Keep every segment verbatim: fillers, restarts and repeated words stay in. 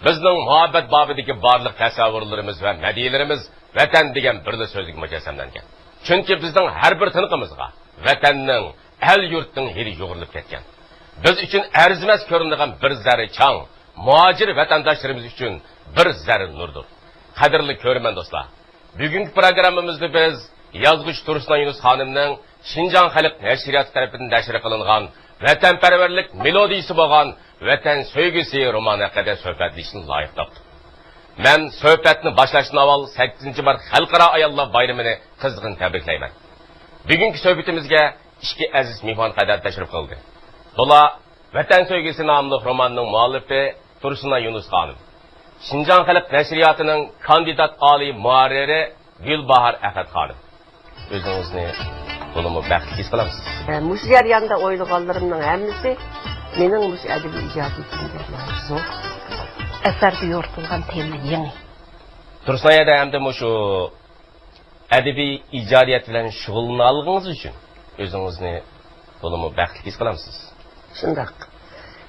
بىزنىڭ مۇھەببەت بابىدىكى بارلىق تەسەۋۋۇرلىرىمىز ۋە مەدھىيەلىرىمىز ۋەتەن دېگەن بىرلا سۆزگە مۇجەسسەملەنگەن. چۈنكى بىزنىڭ ھەر بىر تىنىقىمىزغا ۋەتەننىڭ، ئەل-يۇرتنىڭ ھىدى يۇغۇرۇلۇپ كەتكەن. بىز ئۈچۈن ئەرزىمەس كۆرۈنىدىغان بىر زەررە چاڭ، مۇھاجىر ۋەتەنداشلىرىمىز ئۈچۈن بىر زەررە نۇردۇر. قەدىرلىك كۆرۈرمەن دوستلار، بۈگۈنكى پروگراممىمىزدا بىز يازغۇچى تۇرسۇنئاي يۇنۇس خانىمنىڭ شىنجاڭ خەلق نەشرىياتى تەرىپىدىن نەشر قىلىنغان ۋەتەنپەرۋەرلىك مېلودىيىسى بولغان ۋەتەن سۆيگۈسى رومانى ھەققىدە سۆھبەتلىشىشنى لايىق تاپتۇق. مەن سۆھبەتنى باشلاشتىن ئاۋۋال سەككىزىنچى مارت خەلقئارا ئاياللار بايرىمىنى قىزغىن تەبرىكلەيمەن. بۈگۈنكى سۆھبىتىمىزگە ئىككى ئەزىز مېھمان قەدەر تەشرىپ قىلدى. بۇلار ۋەتەن سۆيگۈسى ناملىق روماننىڭ مۇئەللىپى تۇرسۇنئاي يۇنۇس خانىم، شىنجاڭ خەلق نەشرىياتىنىڭ كاندىدات ئالىي مۇھەررىرى گۈلباھار ئەخەت خانىم. ئۆزىڭىزنى تولىمۇ بەختلىك ھېس قىلامسىز؟ ئە، مۇشۇ جەرياندا ئويلىغانلىرىمنىڭ ھەممىسى مېنىڭ مۇشۇ ئەدەبىي ئىجادىيىتىمگە زور. ئەسەردە يورۇتۇلغان تېما يېڭى. تۇرسۇنئاي ھەدە، ئەمدى مۇشۇ ئەدەبىي ئىجادىيەت بىلەن شۇغۇللىنالىغىنىڭىز ئۈچۈن ئۆزىڭىزنى تولىمۇ بەختلىك ھېس قىلامسىز؟ شۇنداق.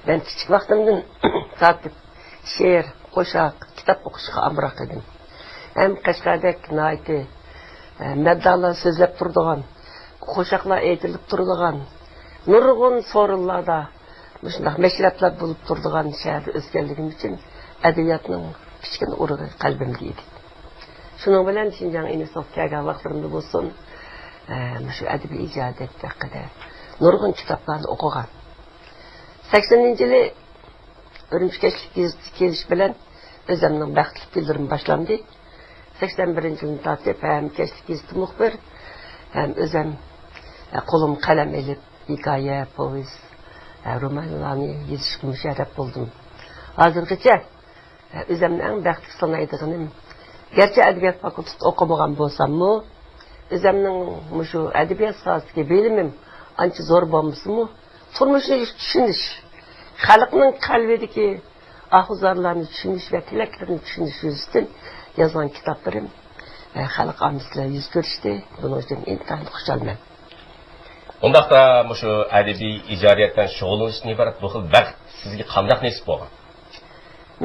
مەن كىچىك ۋاقتىمدىن تارتىپ شېئىر، قوشاق، كىتاب ئوقۇشقا ئامراق ئىدىم. ھەم قەشقەردەك ناھايىتى، ئە، مەدداھلار سۆزلەپ تۇرىدىغان، قوشاقلار ئېيتىلىپ تۇرىدىغان، نۇرغۇن سورۇنلاردا مۇشۇنداق مەشرەپلەر بولۇپ تۇرىدىغان شەھەردە ئۆسكەنلىكىم ئۈچۈن ئەدەبىياتنىڭ كىچىككىنە ئۇرۇقى قەلبىمدە ئىدى. شۇنىڭ بىلەن شىنجاڭ ئىنستىتۇتقا كەلگەن ۋاقىتلىرىمدا بولسۇن، ئە، مۇشۇ ئەدەبىي ئىجادىيەت ھەققىدە نۇرغۇن كىتابلارنى ئوقۇغان. سەكسىنىنچى يىلى ئۈرۈمچى كەچلىك گېزىتىگە كېلىش بىلەن ئۆزۈمنىڭ بەختلىك يىللىرىم باشلاندى. سەكسەن بىرىنچى يىلدىن تارتىپ ھەم كەچلىك گېزىتتە مۇخبىر، ھەم ئۆزۈم، ئە، قولۇمغا قەلەم ئېلىپ، ھېكايە، پوۋېست، ئە، رومانلارنى يېزىشقا مۇشەررەپ بولدۇم. ھازىرغىچە ئۆزۈمنى ئەڭ بەختلىك سانايدىغىنىم، گەرچە ئەدەبىيات فاكۇلتېتىدا ئوقۇمىغان بولساممۇ، ئۆزۈمنىڭ مۇشۇ ئەدەبىيات ساھەسىدىكى بىلىمىم ئانچە زور بولمىسىمۇ، تۇرمۇشنى چۈشىنىش، خەلقنىڭ قەلبىدىكى ئاھۇ-زارلارنى چۈشىنىش ۋە تىلەكلىرىنى چۈشىنىش يۈزىسىدىن يازغان كىتابلىرىم، ئە، خەلق ئاممىسى بىلەن يۈز كۆرۈشتى. بۇنىڭ ئۈچۈن ئىنتايىن خۇشالمەن. ئۇنداقتا مۇشۇ ئەدەبىي ئىجادىيەت بىلەن شۇغۇللىنىشتىن ئىبارەت بۇ خىل بەخت سىزگە قانداق نېسىپ بولغان؟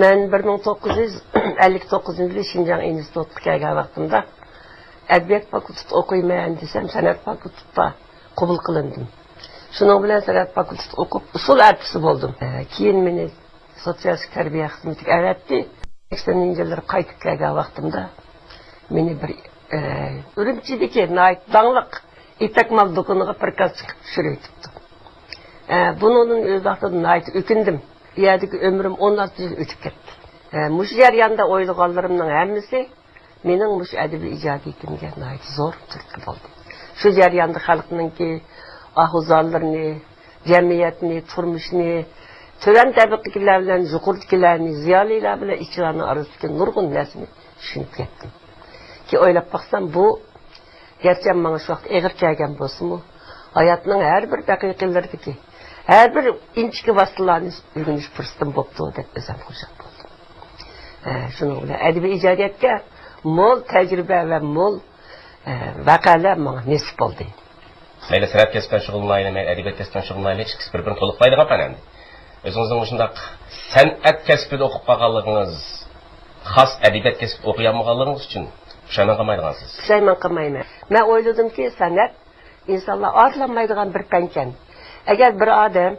مەن بىر مىڭ توققۇز يۈز ئەللىك توققۇزىنچى يىلى شىنجاڭ ئىنستىتۇتقا كەلگەن ۋاقتىمدا ئەدەبىيات فاكۇلتېتىدا ئوقۇيمەن دېسەم، سەنئەت فاكۇلتېتىدا قوبۇل قىلىندىم. شۇنىڭ بىلەن سەنئەت فاكۇلتېتىدا ئوقۇپ، ئۇسسۇل ئەلپىسى بولدۇم. ئە، كېيىن مېنى سوتسىيالىستىك تەربىيە خىزمىتىگە ئەۋەتتى. سەكسىنىنچى يىللىرى قايتىپ كەلگەن ۋاقتىمدا مېنى بىر، ئە، ئۈرۈمچىدىكى ناھايىتى داڭلىق يىپەك مال دۇكىنىغا پىركازچى قىلىپ چۈشۈرۈۋېتىپتۇ. ئە، بۇنىڭدىن ئۆز ۋاقتىدا ناھايىتى ئۆكۈندۈم. ئۇ يەردىكى ئۆمرۈم ئون ئالتە يىل ئۆتۈپ كەتتى. ئە، مۇشۇ جەرياندا ئويلىغانلىرىمنىڭ ھەممىسى مېنىڭ مۇشۇ ئەدەبىي ئىجادىيىتىمگە ناھايىتى زور تۈرتكە بولدى. شۇ جەرياندا خەلقنىڭكى ئاھۇ-زارلىرىنى، جەمئىيەتنى، تۇرمۇشنى، تۆۋەن تەبىقىدىكىلەر بىلەن يۇقىرىدىكىلەرنى، زىيالىيلار بىلەن ئىشچىلارنىڭ ئارىسىدىكى نۇرغۇن نەرسىنى چۈشىنىپ كەتتىم. كېيىن ئويلاپ باقسام، بۇ گەرچە ماڭا شۇ ۋاقىت ئېغىر كەلگەن بولسىمۇ، ھاياتنىڭ ھەر بىر دەقىقىلىرىدىكى ھەر بىر ئىنچىكە ۋاسىتىلارنى ئۆگىنىش پۇرسىتىم بوپتۇ دەپ ئۆزۈم خۇشال بولدۇم. ئە، شۇنىڭ بىلەن ئەدەبىي ئىجادىيەتكە مول تەجرىبە ۋە مول، ئە، ۋەقەلەر ماڭا نېسىپ بولدى. مەيلى سەنئەت كەسپى بىلەن شۇغۇللىنايلى، مەيلى ئەدەبىيات كەسپى بىلەن شۇغۇللىنايلى، ئىككىسى بىر-بىرىنى تولۇقلايدىغان پەن ئەمدى. ئۆزىڭىزنىڭ مۇشۇنداق سەنئەت كەسپىدە ئوقۇپ قالغانلىقىڭىز، خاس ئەدەبىيات كەسپىدە ئوقۇيالمىغانلىقىڭىز ئۈچۈن پۇشايمان قىلمايدىغانسىز؟ پۇشايمان قىلمايمەن. مەن ئويلىدىمكى، سەنئەت ئىنسانلار ئارتلانمايدىغان بىر پەنكەن. ئەگەر بىر ئادەم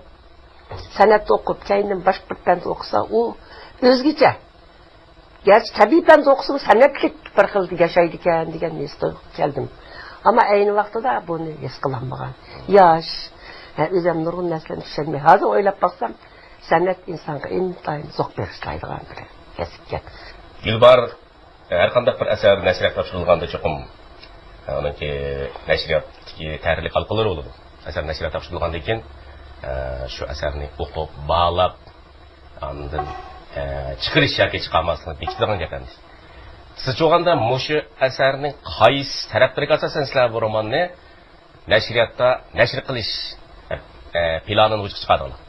سەنئەتتە ئوقۇپ، كەينىدىن باشقا بىر پەندە ئوقۇسا، ئۇ ئۆزگىچە، گەرچە تەبىئىي پەندە ئوقۇسىمۇ، سەنئەتلىك بىر خىل ياشايدىكەن دېگەن ھېس تۇيغۇغا كەلدىم. ئەمما ئەينى ۋاقتىدا بۇنى ھېس قىلالمىغان. ياش، ھە، ئۆزۈم نۇرغۇن نەرسىلەرنى چۈشەنمەي. ھازىر ئويلاپ باقسام، سەنئەت ئىنسانغا ئىنتايىن زوق بېغىشلايدىغان بىر كەسىپكەن. گۈلباھار، ھەر قانداق بىر ئەسەر نەشرىياتقا تاپشۇرۇلغاندا چوقۇم، ئۇنىڭكى نەشرىياتتىكى تەھرىرلىك ھالقىلىرى بولىدۇ. ئەسەر نەشرىياتقا تاپشۇرۇلغاندىن كېيىن، ئە، شۇ ئەسەرنى ئوقۇپ، باھالاپ، ئاندىن، ئە، چىقىرىش ياكى چىقارماسلىقنى بېكىتىدىغان گەپ ئەمدى. سىزچە ئويلىغاندا مۇشۇ ئەسەرنىڭ قايسى تەرەپلىرىگە ئاساسەن سىلەر بۇ روماننى نەشرىياتتا نەشر قىلىش، ئە، پىلانىنى ۋۇجۇدقا چىقاردىڭلار؟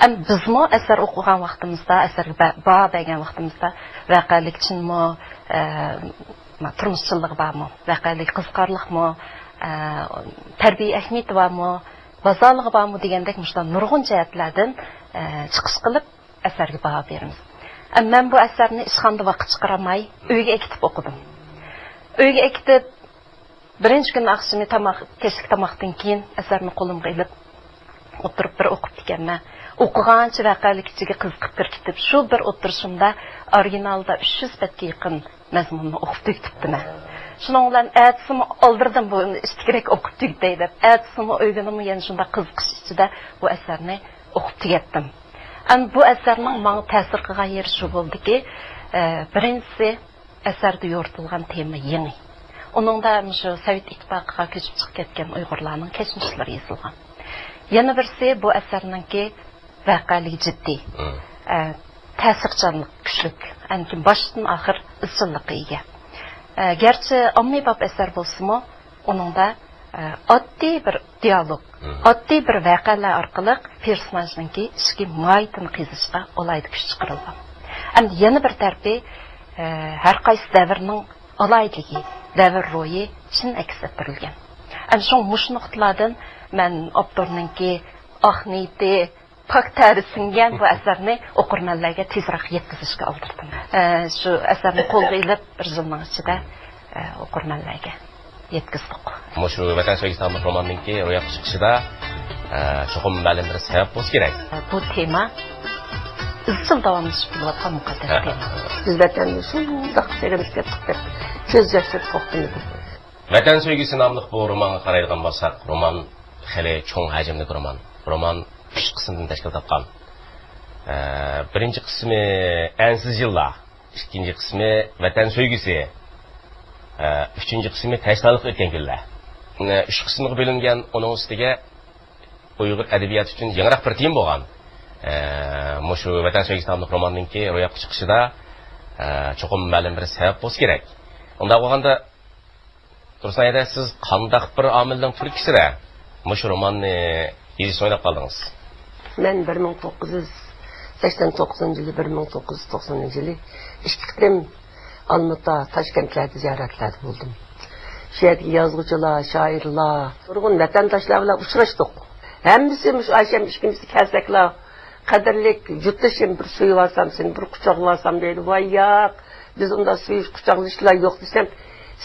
ئەم، بىزمۇ ئەسەر ئوقۇغان ۋاقتىمىزدا، ئەسەرگە بە-، باھا بەرگەن ۋاقتىمىزدا ۋەقەلىكچىلمۇ، ئە، تۇرمۇشچىللىقى بارمۇ، ۋەقەلىك قىزىقارلىقمۇ، ئە، تەربىيە ئەھمىيىتى بارمۇ، بازارلىقى بارمۇ دېگەندەك مۇشۇنداق نۇرغۇن جەھەتلەردىن، ئە، چىقىش قىلىپ، ئەسەرگە باھا بېرىمىز. مەن بۇ ئەسەرنى ئىشخانىدا ۋاقىت چىقىرالماي، ئۆيگە ئەكېتىپ ئوقۇدۇم. ئۆيگە ئەكېتىپ، بىرىنچى كۈنى ئاخشىمى تاماق، كەچلىك تاماقتىن كېيىن ئەسەرنى قولۇمغا ئېلىپ، ئولتۇرۇپ بىر ئوقۇپتىكەنمەن. ئوقۇغانچە ۋەقەلىك ئىچىگە قىزىقىپ بىر كېتىپ، شۇ بىر ئولتۇرۇشۇمدا ئورىگىنالدا ئۈچ يۈز بەتكە يېقىن مەزمۇننى ئوقۇپ تۈگىتىپتىمەن. شۇنىڭ بىلەن ئەتىسىمۇ ئالدىردىم بۇنى ئىتتىكرەك ئوقۇپ تۈگىتەي دەپ. ئەتىسىمۇ ئۆيگىنىمۇ يەنە شۇنداق قىزىقىش ئىچىدە بۇ ئەسەرنى ئوقۇپ تۈگەتتىم. ئەمدى بۇ ئەسەرنىڭ ماڭا تەسىر قىلغان يېرى شۇ بولدىكى، ئە، بىرىنچىسى، ئەسەردە يورۇتۇلغان تېما يېڭى. ئۇنىڭدا مۇشۇ سوۋېت ئىتتىپاقىغا كۆچۈپ چىقىپ كەتكەن ئۇيغۇرلارنىڭ كەچمىشلىرى يېزىلغان. يەنە بىرسى، بۇ ئەسەرنىڭكى ۋەقەلىكى جىددىي. مم. ئە، تەسىرچانلىق كۈچلۈك، ئاندىن باشتىن ئاخىر ئىزچىللىققا ئىگە. ئە، گەرچە ئاممىباب ئەسەر بولسىمۇ، ئۇنىڭدا، ئە، ئاددىي بىر دىيالوگ، مم. ئاددىي بىر ۋەقەلەر ئارقىلىق پېرسوناژنىڭكى ئىچكى ماھىيىتىنى قېزىشقا ئالاھىدە كۈچ چىقىرىلغان. ئەمدى يەنە بىر تەرىپى، ئە، ھەر قايسى دەۋرنىڭ ئالاھىدىلىكى، دەۋر روھى چىن ئەكس ئەتتۈرۈلگەن. ئەمدى شۇڭا مۇشۇ نۇقتىلاردىن مەن ئاپتورنىڭكى ئاق نىيىتى، پاك تەرى سىڭگەن بۇ ئەسەرنى ئوقۇرمەنلەرگە تېزراق يەتكۈزۈشكە ئالدىرىدىم. ئە، شۇ ئەسەرنى قولغا ئېلىپ، بىر يىلنىڭ ئىچىدە، ئە، ئوقۇرمەنلەرگە يەتكۈزدۇق. مۇشۇ ۋەتەن سۆيگۈسى ناملىق روماننىڭكى روياپقا چىقىشىدا، ئە، چوقۇم مەلۇم بىر سەۋەب بولسا كېرەك. بۇ تېما ئىزچىل داۋاملىشىپ كېلىۋاتقان مۇقەددەس ھە، تېما. ھە. بىز ۋەتەننى شۇنداق سېغىنىپ كەتتۇق دەپ، كۆز ياشلىرى توختىمىدى. ۋەتەن سۆيگۈسى ناملىق بۇ رومانغا قارايدىغان بولساق، رومان خېلى چوڭ ھەجىملىك رومان. رومان ئۈچ قىسىمدىن تەشكىل تاپقان. ئە، بىرىنچى قىسمى ئەنسىز يىللار، ئىككىنچى قىسمى ۋەتەن سۆيگۈسى، ئە، ئۈچىنچى قىسمى تەشنالىقتا ئۆتكەن كۈنلەر. ئە، ئۈچ قىسىمغا بۆلۈنگەن، ئۇنىڭ ئۈستىگە ئۇيغۇر ئەدەبىياتى ئۈچۈن يېڭىراق بىر تېما بولغان، ئە، مۇشۇ ۋەتەن سۆيگۈسى ناملىق روماننىڭكى روياپقا چىقىشىدا، ئە، چوقۇم مەلۇم بىر سەۋەب بولسا كېرەك. ئۇنداق بولغاندا، تۇرسۇن ھەيدەر، سىز قانداق بىر ئامىلنىڭ تۈرتكىسىدە مۇشۇ روماننى يېزىشنى ئويلاپ قالدىڭىز؟ مەن بىر مىڭ توققۇز يۈز سەكسەن توققۇزىنچى يىلى، بىر مىڭ توققۇز يۈز توقسەنىنچى يىلى ئىككى قېتىم ئالمۇتا، تاشكەنتلەردە زىيارەتلەردە بولدۇم. شۇ يەردىكى يازغۇچىلار، شائىرلار، نۇرغۇن ۋەتەنداشلار بىلەن ئۇچراشتۇق. ھەممىسى مۇشۇ ئايشەم ئىككىمىز كەلسەكلا، قەدىرلىك يۇرتدىشىم، بىر سۆيۈۋالسام سېنى، بىر قۇچاقلىۋالسام دەيدۇ. ۋاي ياق، بىز ئۇنداق سۆيۈش، قۇچاقلىشىشلار يوق دېسەم،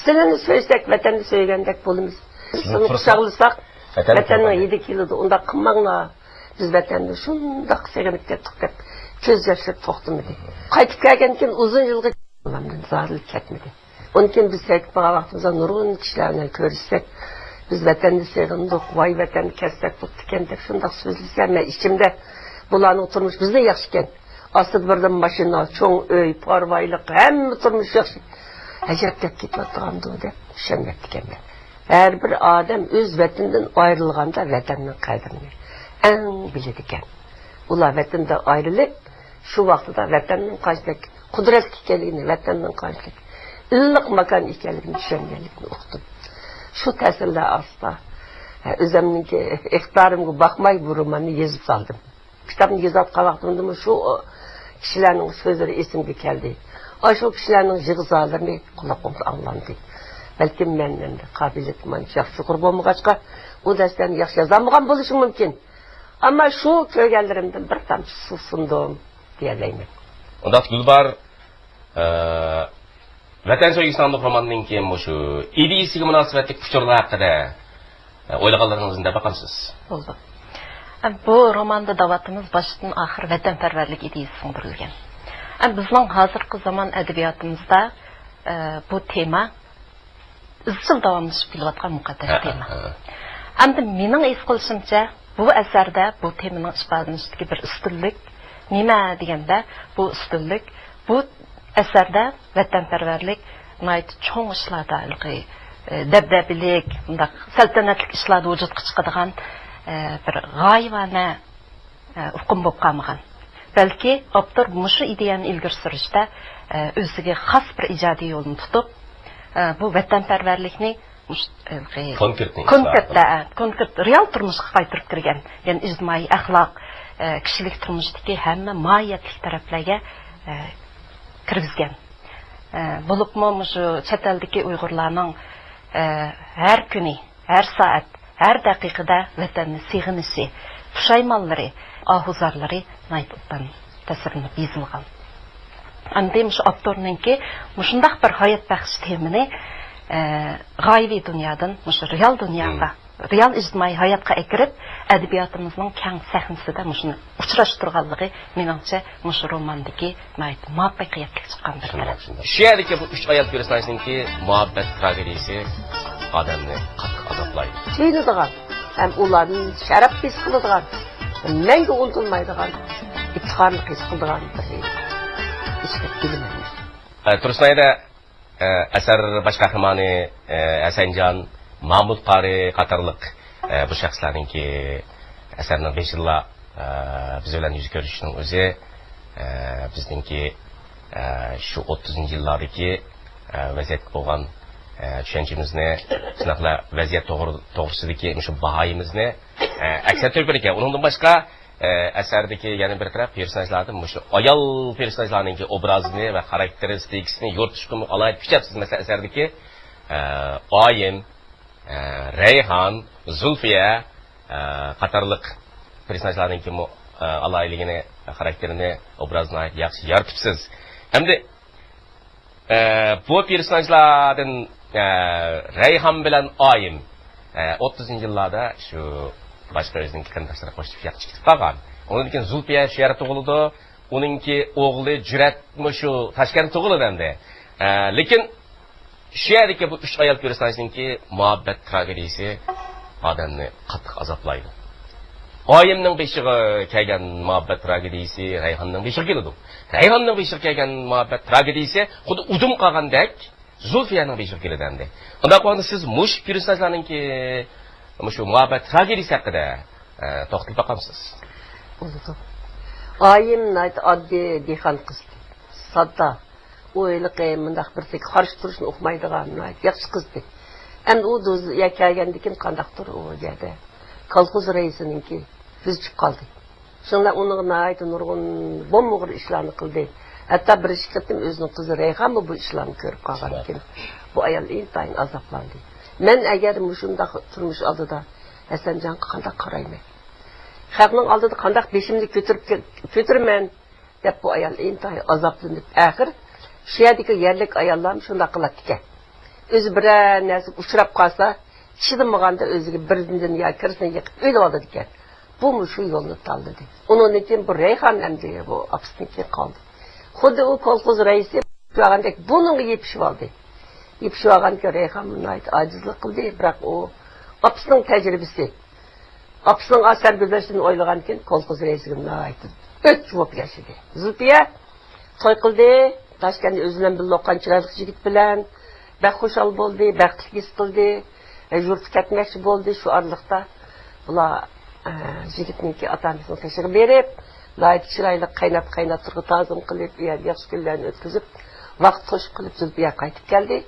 سىلىنى سۆيسەك ۋەتەننى سۆيگەندەك بولىمىز. بىز سىلىنى قۇچاقلىساق ۋەتەننىڭ ھىدى كېلىدۇ. ئۇنداق قىلماڭلار. بىز ۋەتەننى شۇنداق سېغىنىپ كەتتۇق دەپ كۆز ياشلىرى توختىمىدى. قايتىپ كەلگەندىن كېيىن ئۇزۇن يىلغا بالامدىن زادىلا كەتمىدى. ئۇنىڭ كېيىن بىز سەيلىپ بارغان ۋاقتىمىزدا نۇرغۇن كىشىلەر بىلەن كۆرۈشسەك، بىز ۋەتەننى سېغىندۇق، ۋاي ۋەتەننى كەتسەك بوپتىكەن دەپ شۇنداق سۆزلىسە، مەن ئىچىمدە بۇلارنىڭ تۇرمۇشى بىزدىن ياخشىكەن. ئاستىدا بىردىن ماشىنا، چوڭ ئۆي، پارۋايلىق، ھەممە تۇرمۇش ياخشى. ئەجەب دەپ كېتىۋاتىدىغاندۇ دەپ چۈشەنمەپتىكەنمەن. ھەر بىر ئادەم ئۆز ۋەتىنىدىن ئايرىلغاندا ۋەتەننىڭ قەدرىنى ئەڭ بىلىدىكەن. ئۇلار ۋەتىنىدىن ئايرىلىپ، شۇ ۋاقتىدا ۋەتەننىڭ قانچىلىك قۇدرەتلىك ئىكەنلىكىنى، ۋەتەننىڭ قانچىلىك ئىللىق ماكان ئىكەنلىكىنى چۈشەنگەنلىكىنى ئۇقتۇم. شۇ تەسىرلەر ئاستىدا، ھە، ئۆزۈمنىڭكى ئىقتىدارىمغا باقماي بۇ روماننى يېزىپ سالدىم. كىتابنى يېزىۋاتقان ۋاقتىمدىمۇ شۇ، ئۇ، كىشىلەرنىڭ سۆزلىرى ئېسىمگە كەلدى. ئاشۇ كىشىلەرنىڭ يىغا-زارلىرىنى قۇلاقلىرىمدا ئاڭلاندى. بەلكىم مەن ئەمدى قابىلىيىتىم ئانچە ياخشى يۇقىرى بولمىغاچقا، ئۇ نەرسىلەرنى ياخشى يازالمىغان بولۇشۇم مۇمكىن. ئەمما شۇ كۆرگەنلىرىمدىن بىر تامچە سۇ سۇندۇم دېيەلەيمەن. ئۇنداق گۈلبار، ئە، ۋەتەن سۆيگۈسى ناملىق روماندىن كېيىن مۇشۇ ئىدىيىسىگە مۇناسىۋەتلىك ئۇچۇرلار ھەققىدە، ئە، ئويلىغانلىرىڭىزنى دەپ باقامسىز؟ بولدى. ئە، بۇ روماندا دەۋاتىمىز باشتىن ئاخىر ۋەتەنپەرۋەرلىك ئىدىيىسى سىڭدۈرۈلگەن. ئە، بىزنىڭ ھازىرقى زامان ئەدەبىياتىمىزدا، ئە، بۇ تېما ئىزچىل داۋاملىشىپ كېلىۋاتقان مۇقەددەس ھە، تېما. ھە. ئەمدى مېنىڭ ھېس قىلىشىمچە، بۇ ئەسەردە بۇ تېمىنىڭ ئىپادىلىنىشىدىكى بىر ئۈستۈنلۈك نېمە دېگەندە، بۇ ئۈستۈنلۈك، بۇ ئەسەردە ۋەتەنپەرۋەرلىك ناھايىتى چوڭ ئىشلاردا، ھېلىقى، ئە، دەبدەبىلىك، مۇنداق سەلتەنەتلىك ئىشلاردا ۋۇجۇدقا چىقىدىغان، ئە، بىر غايىۋانە ئە، ئۇقۇم بولۇپ قالمىغان. بەلكى ئاپتور مۇشۇ ئىدىيەنى ئىلگىرى سۈرۈشتە، ئە، ئۆزىگە خاس بىر ئىجادىي يولنى تۇتۇپ، ئە، بۇ ۋەتەنپەرۋەرلىكنى مۇش-، ھېلىقى كونكرېتنى كونكرېت، ئىسپاتلىدى. ئە، كونكرېت رېئال تۇرمۇشقا قايتۇرۇپ كىرگەن، يەنى ئىجتىمائىي ئەخلاق، ئە، كىشىلىك تۇرمۇشتىكى ھەممە ماھىيەتلىك تەرەپلەرگە، ئە، كىرگۈزگەن. ئە، بولۇپمۇ مۇشۇ چەت ئەلدىكى ئۇيغۇرلارنىڭ، ئە، ھەر كۈنى، ھەر سائەت، ھەر دەقىقىدە ۋەتەننى سېغىنىشى، پۇشايمانلىرى، ئاھۇزارلىرى ناھايىتى ئوبدان تەسۋىرلىنىپ يېزىلغان. ئەمدى مۇشۇ ئاپتورنىڭكى مۇشۇنداق بىر ھايات بەخش تېمىنى، ئە، غايىۋى دۇنيادىن مۇشۇ رېئال دۇنياغا، رېئال ئىجتىمائىي ھاياتقا ئەكىرىپ، ئەدەبىياتىمىزنىڭ كەڭ سەھنىسىدە مۇشۇنى ئۇچراشتۇرغانلىقى، مېنىڭچە، مۇشۇ روماندىكى ناھايىتى مۇۋەپپەقىيەتلىك چىققان بىر تەرەپ. شۇ يەردىكى بۇ ئۈچ ئايال پېرسوناژنىڭكى مۇھەببەت تراگېدىيىسى ئادەمنى قاتتىق ئازابلايدۇ. سۆيۈنىدىغان ھەم ئۇلاردىن شەرەپ ھېس قىلىدىغان، مەڭگۈ ئۇنتۇلمايدىغان ئىپتىخارلىق ھېس قىلىدىغان بىر ئىش دەپ بىلىمەن. ئە، تۇرسۇنئايدا، ئە، ئەسەر باش قەھرىمانى، ئە، ھەسەنجان، مامۇت قارى قاتارلىق، ئە، بۇ شەخسلەرنىڭكى ئەسەرنىڭ بېشىدىلا، ئە، بىز بىلەن يۈز كۆرۈشۈشنىڭ ئۆزى، ئە، بىزنىڭكى، ئە، شۇ ئوتتۇزىنچى يىللاردىكى، ئە، ۋەزىيەتكە بولغان، ئە، چۈشەنچىمىزنى، شۇنداقلا ۋەزىيەت توغرا-، توغرىسىدىكى مۇشۇ باھايىمىزنى، ئە، ئەكس ئەتتۈرۈپ بېرىدىكەن. ئۇنىڭدىن باشقا، ئە، ئەسەردىكى يەنە بىر تەرەپ پېرسوناژلاردىن مۇشۇ ئايال پېرسوناژلارنىڭكى ئوبرازىنى ۋە خاراكتېرىستىكىسىنى يورۇتۇشقىمۇ ئالاھىدە كۈچەپسىز. مەسىلەن، ئەسەردىكى، ئە، ئايىم، ئە، رەيھان، زۇلفىيە، ئە، قاتارلىق پېرسوناژلارنىڭكىمۇ، ئە، ئالاھىدىلىكىنى، خاراكتېرىنى، ئوبرازىنى ناھايىتى ياخشى يارىتىپسىز. ئەمدى ئە، بۇ پېرسوناژلاردىن، ئە، رەيھان بىلەن ئايىم، ئە، ئوتتۇزىنچى يىللاردا شۇ باشقا ئۆزىنىڭكى قېرىنداشلىرى قوشۇپ ياقچى كېتىپ قالغان. ئۇنىڭدىن كېيىن زۇلپىيە شۇ يەردە تۇغۇلىدۇ. ئۇنىڭكى ئوغلى جۈرئەتمۇ شۇ تاشكەنتتە تۇغۇلىدۇ ئەمدى. ئە، لېكىن شۇ يەردىكى بۇ ئۈچ ئايال پېرسوناژنىڭكى مۇھەببەت تراگېدىيىسى ئادەمنى قاتتىق ئازابلايدۇ. ئايىمنىڭ بېشىغا كەلگەن مۇھەببەت تراگېدىيىسى رەيھاننىڭ بېشىغا كېلىدۇ. رەيھاننىڭ بېشىغا كەلگەن مۇھەببەت تراگېدىيىسى خۇددى ئۇدۇم قالغاندەك زۇلفىيەنىڭ بېشىغا كېلىدۇ ئەمدى. ئۇنداق بولغاندا سىز مۇشۇ پېرسوناژلارنىڭكى مۇشۇ مۇھەببەت تراگېدىيىسى ھەققىدە، ئە، توختىلىپ باقامسىز؟ بولىدۇ. ئايىم ناھايىتى ئاددىي دېھقان قىز. ساددا. ئۇ ھېلىقى مۇنداق بىرسىگە قارشى تۇرۇشنى ئۇقمايدىغان ناھايىتى ياخشى قىز ئىدى. ئەمدى ئۇ دۇزىيە كەلگەندىن كېيىن قانداقتۇر ئۇ يەردە كولخوز رەئىسىنىڭكى كۆزى چۈشۈپ قالدى. شۇنىڭ بىلەن ئۇنىڭغا ناھايىتى نۇرغۇن بومبا ئوغرى ئىشلارنى قىلدى. ھەتتا بىر ئىككى قېتىم ئۆزىنىڭ قىزى رەيھانمۇ بۇ ئىشلارنى كۆرۈپ قالغان ئىكەن. بۇ ئايال ئىنتايىن ئازابلاندى. مەن ئەگەر مۇشۇنداق تۇرمۇش ئالدىدا ھەسەنجانغا قانداق قارايمەن؟ خەقنىڭ ئالدىدا قانداق بېشىمنى كۆتۈرۈپ، كۆتۈرىمەن؟ دەپ بۇ ئايال ئىنتايىن ئازابلىنىپ، ئاخىر شۇ يەردىكى يەرلىك ئاياللارمۇ شۇنداق قىلاتتىكەن. ئۆزى بىرەر نەرسىگە ئۇچراپ قالسا، چىدىمىغاندا ئۆزىگە بىر زىندىن يا كىرسىنى يېقىپ ئۆلۈۋالىدىكەن. بۇمۇ شۇ يولنى تاللىدى. ئۇنىڭدىن كېيىن بۇ رەيھان ئەمدى بۇ ئاپىسىنىڭكى قالدى. خۇددى ئۇ كولخوز رەئىسى يېپىشىۋالغاندەك بۇنىڭغا يېپىشىۋالدى. يېپىشىۋالغاندىكىن رەيھان ناھايىتى ئاجىزلىق قىلدى، بىراق ئۇ ئاپىسىنىڭ تەجرىبىسى، ئاپىسىنىڭ سەرگۈزەشتىنى ئويلىغاندىكىن كولخوز رەئىسىگە ناھايىتى ئۆچ بولۇپ ياشىدى. زۇلپىيە توي قىلدى، تاشكەنتتە ئۆزى بىلەن بىللە ئوقۇغان چىرايلىق يىگىت بىلەن. بەك خۇشال بولدى، بەختلىك ھېس قىلدى. ئە، يۇرتقا كەتمەكچى بولدى. شۇ ئارىلىقتا بۇلار، ئە، يىگىتنىڭكى ئاتا-ئانىسىنىڭ قېشىغا بېرىپ، ناھايىتى چىرايلىق قايناپ-قايناپ تۇرغان تازىم قىلىپ، ئۇ يەردە ياخشى كۈنلەرنى ئۆتكۈزۈپ، ۋاقىت توشۇپ قېلىپ، زۇلپىيە قايتىپ كەلدى.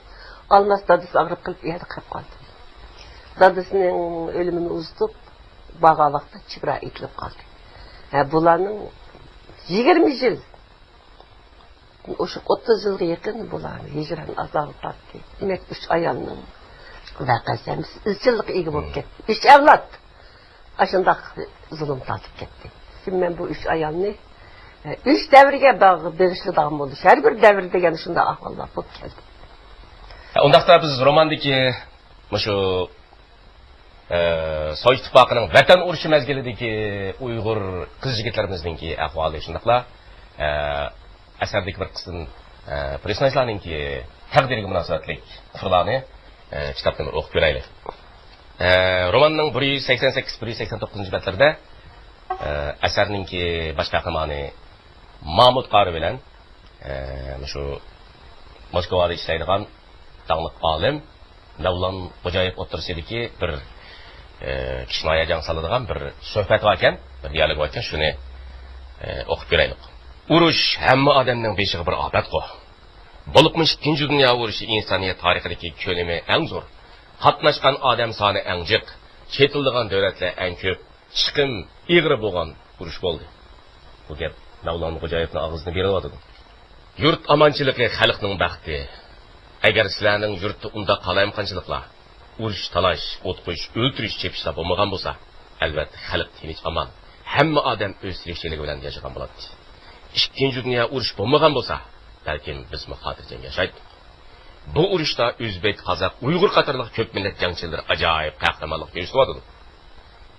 ئالماس دادىسى ئاغرىپ قېلىپ، ئۇ يەردە قېلىپ قالدى. دادىسىنىڭ ئۆلۈمىنى ئۇزىتىپ، بارغان ۋاقىتتا چىبرا ئېتىلىپ قالدى. ھە، بۇلارنىڭ يىگىرمە يىل، ئوشۇق ئوتتۇز يىلغا يېقىن بۇلار ھىجران ئازابى تارتتى. دېمەك، ئۈچ ئايالنىڭ ۋەقەسى ھەممىسى ئىزچىللىققا ئىگە بولۇپ كەتتى. ئۈچ ئەۋلاد ئاشۇنداق زۇلۇم تارتىپ كەتتى. شۇڭا مەن بۇ ئۈچ ئايالنى، ئە، ئۈچ دەۋرگە باغ-، بېغىشلىدىغان بولدى. ھەر بىر دەۋردە يەنە شۇنداق ئەھۋاللار بولۇپ كەلدى. ئۇنداقتا بىز روماندىكى مۇشۇ ئە، سوۋېت ئىتتىپاقىنىڭ ۋەتەن ئۇرۇشى مەزگىلىدىكى ئۇيغۇر قىز-يىگىتلىرىمىزنىڭكى ئەھۋالى شۇنداقلا، ئە، ئەسەردىكى بىر قىسىم، ئە، پېرسوناژلارنىڭكى تەقدىرىگە مۇناسىۋەتلىك سۇترىلارنى، ئە، كىتابتىن بىر ئوقۇپ كۆرەيلى. ئە، روماننىڭ بىر يۈز سەكسەن سەككىز، بىر يۈز سەكسەن توققۇزىنچى بەتلىرىدە، ئە، ئەسەرنىڭكى باش قەھرىمانى مامۇت قارى بىلەن، ئە، مۇشۇ موسكۋادا ئىشلەيدىغان داڭلىق ئالىم مەۋلان خوجايېف ئوتتۇرىسىدىكى بىر، ئە، كىشىنى ھاياجانغا سالىدىغان بىر سۆھبەت باركەن، بىر دىيالوگ باركەن، شۇنى، ئە، ئوقۇپ كۆرەيلى. ئۇرۇش ھەممە ئادەمنىڭ بېشىغا بىر ئاپەتقۇ. بولۇپمۇ ئىككىنچى دۇنيا ئۇرۇشى ئىنسانىيەت تارىخىدىكى كۆلىمى ئەڭ زور، قاتناشقان ئادەم سانى ئەڭ جىق، چېتىلىدىغان دۆلەتلەر ئەڭ كۆپ، چىقىم ئېغىر بولغان ئۇرۇش بولدى. بۇ گەپ مەۋلان خوجايېفنىڭ ئاغزىدىن بېرىلىۋاتىدۇ. يۇرت ئامانچىلىقى خەلقنىڭ بەختى. ئەگەر سىلەرنىڭ يۇرتتا ئۇنداق قالايمىقانچىلىقلار، ئۇرۇش، تالاش، ئوت قويۇش، ئۆلتۈرۈش، چېپىشلار بولمىغان بولسا، ئەلۋەتتە خەلق تىنچ ئامان، ھەممە ئادەم ئۆز تىرىكچىلىكى بىلەن ياشىغان بولاتتى. ئىككىنچى دۇنيا ئۇرۇشى بولمىغان بولسا، بەلكىم بىزمۇ خاتىرجەم ياشايتتۇق. بۇ ئۇرۇشتا ئۆزبېك، قازاق، ئۇيغۇر قاتارلىق كۆپ مىللەت جەڭچىلىرى ئاجايىپ قەھرىمانلىق كۆرسىتىۋاتىدۇ.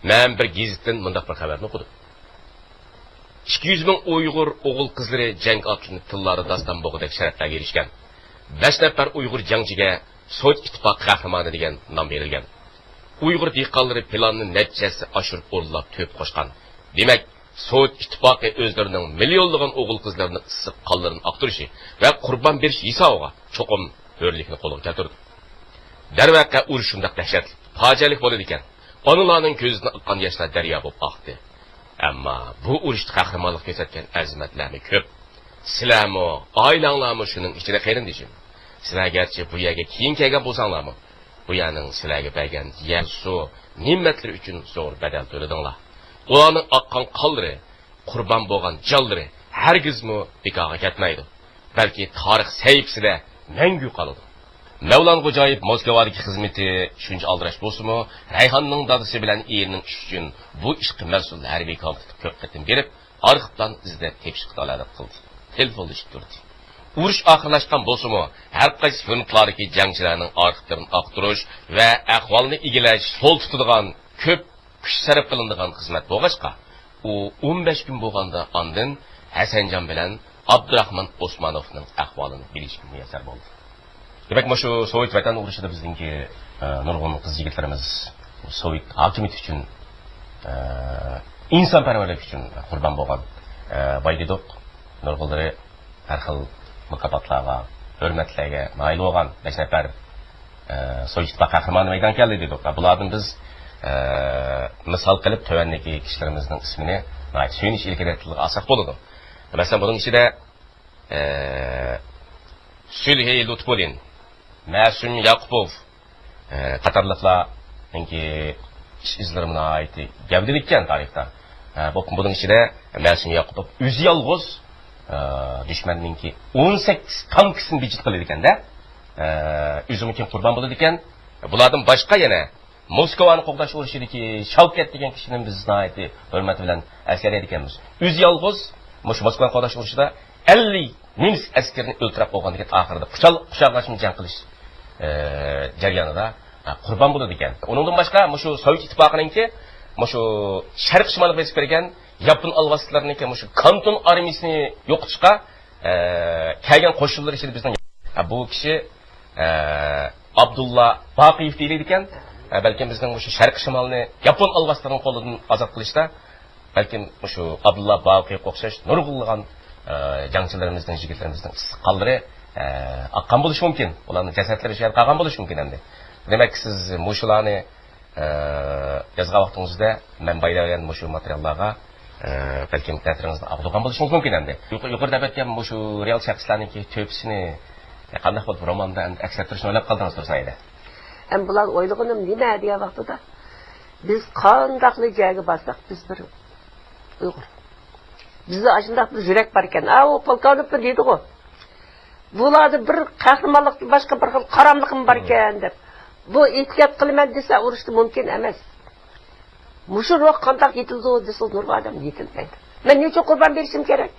مەن بىر گېزىتتىن مۇنداق بىر خەۋەرنى ئوقۇدۇم. ئىككى يۈز مىڭ ئۇيغۇر ئوغۇل-قىزلىرى جەڭگە ئاتلىنىپ، تىللاردا داستان بوغىدەك شەرەپلەرگە ئېرىشكەن. بەش نەپەر ئۇيغۇر جەڭچىگە سوۋېت ئىتتىپاقى قەھرىمانى دېگەن نام بېرىلگەن. ئۇيغۇر دېھقانلىرى پىلاننى نەچچە ھەسسە ئاشۇرۇپ ئورۇنلاپ تۆھپە قوشقان. دېمەك، سوۋېت ئىتتىپاقى ئۆزلىرىنىڭ مىليونلىغان ئوغۇل-قىزلىرىنىڭ ئىسسىق قانلىرىنى ئاقتۇرۇشى ۋە قۇربان بېرىش ھېسابىغا چوقۇم ھۆرلۈكنى قولغا كەلتۈردى. دەرۋەقە، ئۇرۇش شۇنداق دەھشەتلىك، پاجىئەلىك بولىدىكەن، ئانىلارنىڭ كۆزىدىن ئاققان ياشلار دەريا بولۇپ ئاقتى. ئەمما بۇ ئۇرۇشتا قەھرىمانلىق كۆرسەتكەن ئەزىمەتلەرمۇ كۆپ. سىلەرمۇ، ئائىلەڭلارمۇ شۇنىڭ ئىچىدە، قېرىندىشىم. سىلەر گەرچە بۇ يەرگە كېيىن كەلگەن بولساڭلارمۇ، بۇ يەرنىڭ سىلەرگە بەرگەن يەر، سۇ، نېمەتلىرى ئۈچۈن زور بەدەل تۆلىدىڭلار. ئۇلارنىڭ ئاققان قانلىرى، قۇربان بولغان جانلىرى ھەرگىزمۇ بىكارغا كەتمەيدۇ. بەلكى تارىخ سەھىپىسىدە مەڭگۈ قالىدۇ. مەۋلان خوجايېۋ موسكۋادىكى خىزمىتى شۇنچە ئالدىراش بولسىمۇ، رەيھاننىڭ دادىسى بىلەن ئېرىنىڭ ئىشى ئۈچۈن بۇ ئىشقا مەسئۇل ھەربىي كومىتېتقا كۆپ قېتىم بېرىپ، ئارخىپلارنى ئىزدەپ تېپىشقا تالاۋۇت قىلدى. تېلېفونلىشىپ تۇردى. ئۇرۇش ئاخىرلاشقان بولسىمۇ، ھەر قايسى فرونتلاردىكى جەڭچىلەرنىڭ ئارخىپلىرىنى ئاختۇرۇش ۋە ئەھۋالنى ئىگىلەش، سول تۇتىدىغان كۆپ كۈچ سەرپ قىلىنىدىغان خىزمەت بولغاچقا، ئۇ ئون بەش كۈن بولغاندا ئاندىن ھەسەنجان بىلەن ئابدۇراخمان ئوسمانوفنىڭ ئەھۋالىنى بىلىشكە مۇيەسسەر بولدى. دېمەك، مۇشۇ سوۋېت ۋەتەن ئۇرۇشىدا بىزنىڭكى، ئە، نۇرغۇن قىز-يىگىتلىرىمىز سوۋېت ھاكىمىيىتى ئۈچۈن، ئە، ئىنسانپەرۋەرلىك ئۈچۈن قۇربان بولغان، ئە، باي دېدۇق. نۇرغۇنلىرى ھەر خىل مۇكاپاتلارغا، ھۆرمەتلەرگە نائىل بولغان بەش نەپەر، ئە، سوۋېت ئىتتىپاقى قەھرىمانى مەيدانغا كەلدى دېدۇق. بۇلاردىن بىز، ئە، مىسال قىلىپ تۆۋەندىكى كىشىلىرىمىزنىڭ ئىسمىنى ناھايىتى سۆيۈنۈش ئىلكىدە تىلغا ئالساق بولىدۇ. مەسىلەن، بۇنىڭ ئىچىدە، ئە، سۈلھى لۇتپۇللىن، مەسۇم ياقۇپوف، ئە، قاتارلىقلارنىڭكى ئىش ئىزلىرىمۇ ناھايىتى گەۋدىلىككەن تارىختا. ئە، بۇ، بۇنىڭ ئىچىدە مەسۇم ياقۇپوف ئۆزى يالغۇز، ئە، دۈشمەننىڭكى ئون سەككىز تانكىسىنى بىجىت قىلىدىكەن-دە. ئە، ئۆزىمۇ كېيىن قۇربان بولىدىكەن. بۇلاردىن باشقا يەنە موسكۋانى قوغداش ئۇرۇشىدىكى شاۋكەت دېگەن كىشىنى بىز ناھايىتى ھۆرمەت بىلەن ئەسكەرتىدىكەنمىز. ئۆزى يالغۇز مۇشۇ موسكۋانى قوغداش ئۇرۇشىدا ئەللىك نېمىس ئەسكىرىنى ئۆلتۈرۈپ بولغاندىن كېيىن، ئاخىرىدا قۇچال-، قۇچاقلاشما جەڭ قىلىش، ئە، جەريانىدا، ئە، قۇربان بولىدىكەن. ئۇنىڭدىن باشقا، مۇشۇ سوۋېت ئىتتىپاقىنىڭكى مۇشۇ شەرقىي شىمالغا بېسىپ كىرگەن ياپون ئالۋاستىلىرىنىڭكى مۇشۇ كانتون ئارمىيىسىنى يوقىتىشقا، ئە، كەلگەن قوشۇنلار ئىچىدە بىزنىڭ، ئە، بۇ كىشى، ئە، ئابدۇللا باقىيېف دېيىلىدىكەن. ئە، بەلكىم بىزنىڭ مۇشۇ شەرقىي شىمالنى ياپون ئالۋاستىلىرىنىڭ قولىدىن ئازاد قىلىشتا بەلكىم مۇشۇ ئابدۇللا باقىيېۋقا ئوخشاش نۇرغۇنلىغان، ئە، جەڭچىلىرىمىزنىڭ، يىگىتلىرىمىزنىڭ ئىسسىق قانلىرى، ئە، ئاققان بولۇشى مۇمكىن. ئۇلارنىڭ جەسەتلىرى شۇ يەردە قالغان بولۇشى مۇمكىن ئەمدى. دېمەك، سىز مۇشۇلارنى، ئە، يازغان ۋاقتىڭىزدا مەن بايرىۋەرگەن مۇشۇ ماتېرىياللارغا، ئە، بەلكىم تەسىرىڭىزنى ئاغدۇرغان بولۇشىڭىز مۇمكىن ئەمدى. يۇقىرى، يۇقىرىدا دەپ ئۆتكەن مۇشۇ رېئال شەخسلەرنىڭكى تۆھپىسىنى، ئە، قانداق بولۇپ روماندا ئەمدى ئەكس ئەتتۈرۈشنى ئويلاپ قالدىڭىز، تۇرسۇن ھەيدەر؟ ئەمدى بۇلارنى ئويلىغىنىم نېمە دېگەن ۋاقتىدا، بىز قانداقلا جايغا بارساق، بىز بىر ئۇيغۇر. بىزدە ئاشۇنداق بىر يۈرەك باركەن. ئاۋۇ پولكوۋنىك بىر دېدىغۇ. بۇلاردا بىر قەھرىمانلىقتىن باشقا بىر خىل قاراملىقمۇ باركەن دەپ. بۇ ئېھتىيات قىلىمەن دېسە، ئۇرۇشتا مۇمكىن ئەمەس. مۇشۇ روھ قانداق يېتىلىدۇ دېسە، نۇرغۇن ئادەم يېتىلمەيدۇ. مەن نېمە ئۈچۈن قۇربان بېرىشىم كېرەك؟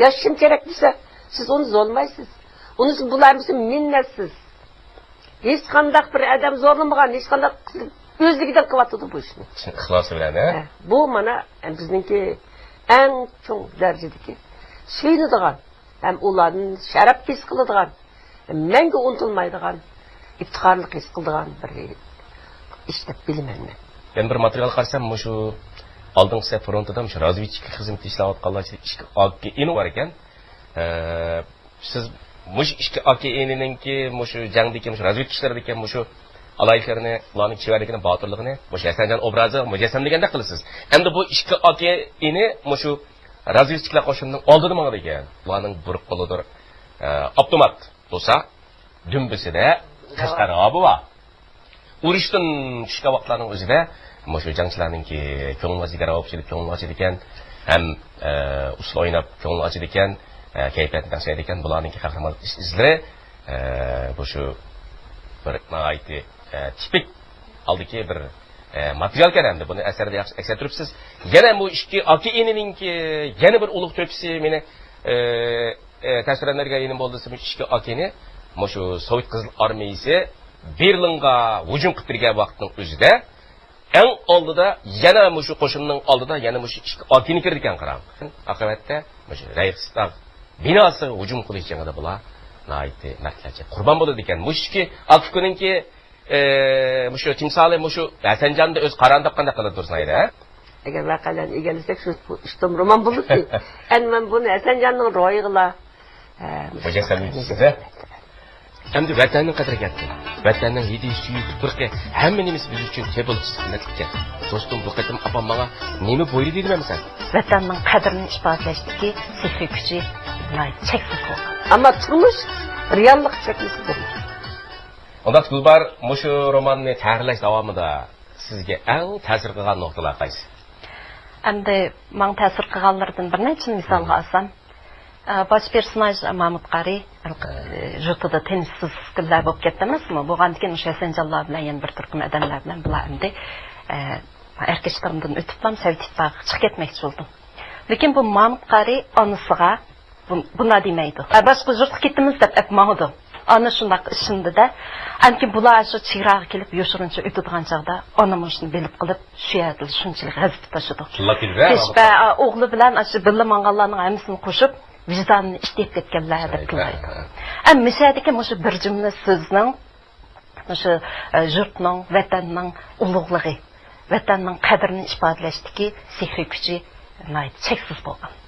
ياشىشىم كېرەك دېسە، سىز ئۇنى زورلىمايسىز. ئۇنى سىز، بۇلار ھەممىسى مىننەتسىز. ھېچقانداق بىر ئادەم زورلىمىغان، ھېچقانداق، ئۆزلۈكىدىن قىلىۋاتىدۇ بۇ ئىشنى. ئىخلاسى بىلەن، ھە؟ ھە، بۇ مانا بىزنىڭكى ئەڭ چوڭ دەرىجىدىكى سۆيۈنىدىغان ھەم ئۇلاردىن شەرەپ ھېس قىلىدىغان، مەڭگۈ ئۇنتۇلمايدىغان، ئىپتىخارلىق ھېس قىلىدىغان بىر ئىش دەپ بىلىمەن مەن. يەنە بىر ماتېرىيال قارىسام، مۇشۇ ئالدىنقى سەپ فرونتىدا مۇشۇ رازۋېدچىك خىزمىتى ئىشلەۋاتقانلار ئىچىدە ئىككى ئاكا ئىنى بار ئىكەن. ئە، سىز مۇشۇ ئىككى ئاكا ئىنىنىڭكى مۇشۇ جەڭدىكى، مۇشۇ رازۋېدكا ئىشلىرىدىكى مۇشۇ ئالاھىدىلىكلىرىنى، ئۇلارنىڭ چېۋەرلىكىنى، باتۇرلۇقىنى مۇشۇ ھەسەنجان ئوبرازىغا مۇجەسسەملىگەندەك قىلىسىز. ئەمدى بۇ ئىككى ئاكا ئىنى مۇشۇ رازۋېدچىكلار قوشۇنىنىڭ ئالدىدا ماڭىدىكەن. ئۇلارنىڭ بىر قولىدا، ئە، ئاپتومات بولسا، دۈمبىسىدە قەشقەر ھابى بار. ئۇرۇشتىن چۈشكەن ۋاقىتلارنىڭ ئۆزىدە مۇشۇ جەڭچىلەرنىڭكى كۆڭلىگە جىگەر ئاۋۇپ كېلىپ كۆڭلىنى ئاچىدىكەن، ھەم، ئە، ئۇسسۇل ئويناپ كۆڭلىنى ئاچىدىكەن، ئە، كەيپىياتنى تەڭشەيدىكەن. بۇلارنىڭكى قەھرىمانلىق ئىش-، ئىزلىرى، ئە، بۇ شۇ بىر ناھايىتى، ئە، تىپىك ھالدىكى بىر، ئە، ماتېرىيالكەن ئەمدى. بۇنى ئەسەردە ياخشى ئەكس ئەتتۈرۈپسىز. يەنە بۇ ئىككى ئاكا ئىنىنىڭكى يەنە بىر ئۇلۇغ تۆھپىسى مېنى، ئە، ئە، تەسىرلەندۈرگەن يېنىم بولدى دېسە، مۇشۇ ئىككى ئاكىنى مۇشۇ سوۋېت قىزىل ئارمىيىسى بېرلىنغا ھۇجۇم قىلىپ بەرگەن ۋاقىتنىڭ ئۆزىدە، ئەڭ ئالدىدا يەنە مۇشۇ قوشۇننىڭ ئالدىدا يەنە مۇشۇ ئىككى ئاكىنى كىرىدىكەن، قاراڭ. ئاقىۋەتتە مۇشۇ رەيخستاگ بىناسىغا ھۇجۇم قىلىش جېڭىدا بۇلار ناھايىتى مەردلەرچە قۇربان بولىدىكەن. مۇشۇ ئىككى ئاكىنىڭكى، ئە، مۇشۇ تىمسالى مۇشۇ ھەسەنجاندا ئۆز قاراندا قانداق قىلىدۇ تۇرسۇن ئايدا، ھە؟ ئەگەر ۋەقەلەرنى ئىگىلىسەك، شۇ ئىشتىن رومان بولىدۇ. ئەمدى مەن بۇنى ھەسەنجاننىڭ روھىغىلا، ھە، مۇشۇ مۇجەسسەم ئېتىسىز، ھە؟ ئەمدى ۋەتەننىڭ قەدرىگە يەتتى. ۋەتەننىڭ ھىدى، سۈيى، تۇپرىقى، ھەممە نېمىسى بىز ئۈچۈن تېپىلغۇسىز قىممەتلىككەن. دوستۇم، بۇ قېتىم ئاپام ماڭا نېمە بۇيرۇدى دېمەمسەن؟ ۋەتەننىڭ قەدرىنى ئىپادىلەشتىكى سېھرىي كۈچى ناھايىتى چەكسىز بولغان. ئەمما تۇرمۇش رېئاللىق چەكلىسىدۇر. ئۇنداق گۈلبار، مۇشۇ روماننى تەييارلاش داۋامىدا سىزگە ئەڭ تەسىر قىلغان نۇقتىلار قايسى؟ ئەمدى ماڭا تەسىر قىلغانلىرىدىن بىر نەچچىنى مىسالغا ئالسام، ئە، باش پېرسوناژ مامۇت قارى، ئە، يۇرتىدا تىنچسىز كۈنلەر بولۇپ كەتتى ئەمەسمۇ؟ بولغاندىكىن مۇشۇ ھەسەنجانلار بىلەن يەنە بىر تۈركۈم ئادەملەر بىلەن بۇلار ئەمدى، ئە، ئەركىشتامدىن ئۆتۈپلا سوۋېت ئىتتىپاقىغا چىقىپ كەتمەكچى بولدۇم. لېكىن بۇ مامۇت قارى ئانىسىغا بۇ-، بۇنداق دېمەيدۇ. «ھە، باشقا يۇرتقا كېتىمىز» دەپ ئەپ ماڭىدۇ. ئانا شۇنداق ئىشىنىدۇ-دە. ئەمكىن بۇلار شۇ چېگراغا كېلىپ يوشۇرۇنچە ئۆتىدىغان چاغدا ئانىمۇ شۇنى بىلىپ قېلىپ، شۇ يەردىلا شۇنچىلىك غەزىپى تاشىدۇ. تىللاپ كېلىدۇ-دە، كېچىشپە، ئا، ئوغلى بىلەن ئاشۇ بىللە ماڭغانلارنىڭ ھەممىسىنى قوشۇپ، ۋىجدانىنى ئىشتىيىپ كەتكەنلەر دەپ تىللايدۇ. ھە. ئەمما مىشەدىكى مۇشۇ بىر جۈملە سۆزنىڭ مۇشۇ، ئە، يۇرتنىڭ، ۋەتەننىڭ ئۇلۇغلۇقى، ۋەتەننىڭ قەدرىنى ئىپادىلەشتىكى سېھرىي كۈچى ناھايىتى چەكسىز بولغان.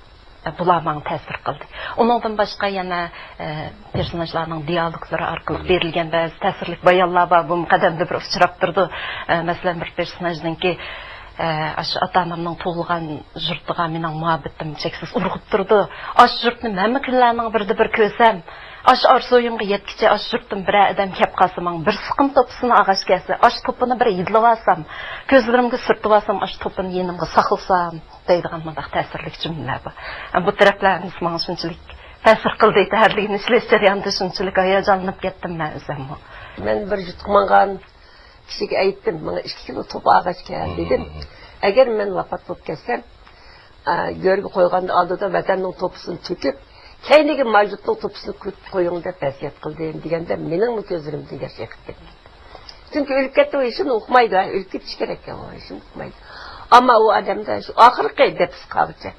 ئە، بۇلار ماڭا تەسىر قىلدى. ئۇنىڭدىن باشقا يەنە، ئە، پېرسوناژلارنىڭ دىيالوگلىرى ئارقىلىق بېرىلگەن بەزى تەسىرلىك بايانلار بار. بۇمۇ قەدەمدە بىر ئۇچراپ تۇرىدۇ. ئە، مەسىلەن، بىر پېرسوناژنىڭكى، ئە، ئاشۇ ئاتا-ئانامنىڭ تۇغۇلغان يۇرتىغا مېنىڭ مۇھەببىتىم چەكسىز ئۇرغۇپ تۇرىدۇ. ئاشۇ يۇرتنى ھەممە كۈنلەرنىڭ بىرىدە بىر كۆرسەم، ئاشۇ ئارزۇيۇمغا يەتكۈچە ئاشۇ يۇرتتىن بىرەر ئادەم كەپ قالسا، ماڭا بىر سىقىم توپىسىنى ئالغاچ كەلسە، ئاشۇ توپىنى بىر ھىدلىۋالسام، كۆزلىرىمگە سۈرتۈۋالسام، ئاشۇ توپىنى يېنىمغا ساقلىسام دەيدىغان مۇنداق تەسىرلىك جۈملىلەر بار. بۇ تەرەپلەر ھەممىسى ماڭا شۇنچىلىك تەسىر قىلدى. ھەرلىكىنى ئىشلەش جەريانىدا شۇنچىلىك ھاياجانلىنىپ كەتتىم مەن ئۆزۈممۇ. مەن بىر يۇرتقا ماڭغان كىشىگە ئېيتتىم، ماڭا ئىككى كىلو توپا ئالغاچ كەل دېدىم. ئەگەر مەن ۋاپات بولۇپ كەتسەم، ئا، گۆرگە قويغاندا ئالدىدا ۋەتەننىڭ توپىسىنى تۆكۈپ، كەينىگە ماجۇتنىڭ توپىسىنى قويۇپ قويۇڭ دەپ ۋەسىيەت قىلدىم دېگەندە، مېنىڭمۇ كۆزلىرىمدىن ياش ئېقىپ كەتتى. چۈنكى ئۆلۈپ كەتتى، ئۇ ھېچنېمە ئۇقمايدۇ، ھە، ئۆلۈپ كېتىش كېرەككەن، ئۇ ھېچنېمە ئۇقمايدۇ. ئەمما ئۇ ئادەمدە شۇ ئاخىرقى دەپسىقىغىچە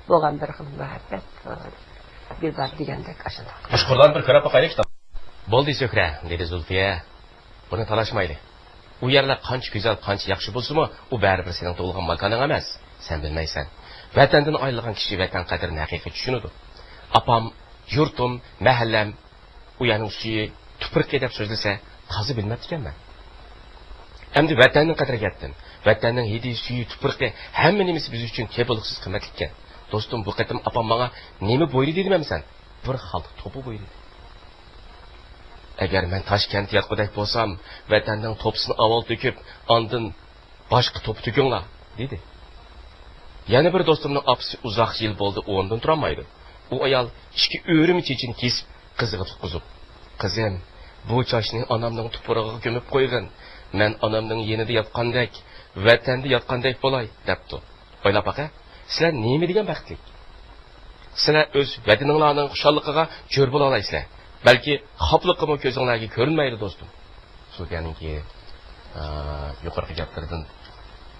بولغان بىر خىل مۇھەببەت، ئا، بىر بار دېگەندەك ئاشۇنداق. مۇشۇ قۇرلارنى بىر كۆرۈپ باقايلى، كىتاب. بولدى، سۆھرە، دېدى زۇلپىيە. بۇنى تالاشمايلى. ئۇ يەرلەر قانچە گۈزەل، قانچە ياخشى بولسىمۇ، ئۇ بەرىبىر سېنىڭ تۇغۇلغان ماكانىڭ ئەمەس. سەن بىلمەيسەن. ۋەتەندىن ئايرىلغان كىشى ۋەتەن قەدرىنى ھەقىقىي چۈشىنىدۇ. ئاپام، يۇرتۇم، مەھەللەم، ئۇ يەرنىڭ سۈيى، تۇپرىقى دەپ سۆزلىسە، تازا بىلمەپتىكەنمەن. ئەمدى ۋەتەننىڭ قەدرىگە يەتتىم. ۋەتەننىڭ ھىدى، سۈيى، تۇپرىقى، ھەممە نېمىسى بىز ئۈچۈن تېپىلغۇسىز قىممەتلىككەن. دوستۇم، بۇ قېتىم ئاپام ماڭا نېمە بۇيرۇدى دېمەمسەن؟ بىر خالتا توپا بۇيرۇدى. ئەگەر مەن تاشكەنتتە ياتقۇدەك بولسام، ۋەتەننىڭ توپىسىنى ئاۋۋال تۆكۈپ، ئاندىن باشقا توپا تۆكۈڭلار، دېدى. يەنە بىر دوستۇمنىڭ ئاپىسى ئۇزاق يىل بولدى ئورنىدىن تۇرالمايدۇ. ئۇ ئايال ئىككى ئۆرۈم چېچىنى كېسىپ، قىزىغا تۇتقۇزۇپ، «قىزىم، بۇ چاچنى ئانامنىڭ تۇپرىقىغا كۆمۈپ قويغىن. مەن ئانامنىڭ يېنىدا ياتقاندەك، ۋەتەندە ياتقاندەك بولاي» دەپتۇ. ئويلاپ باقە، سىلەر نېمە دېگەن بەختلىك! سىلەر ئۆز ۋەتىنىڭلارنىڭ خۇشاللىقىغا جۆر بولالايسىلەر. بەلكى خاپىلىقىمۇ كۆزۈڭلارگە كۆرۈنمەيدۇ، دوستۇم. سۇفياننىڭكى، ئە، يۇقىرىقى گەپلىرىدىن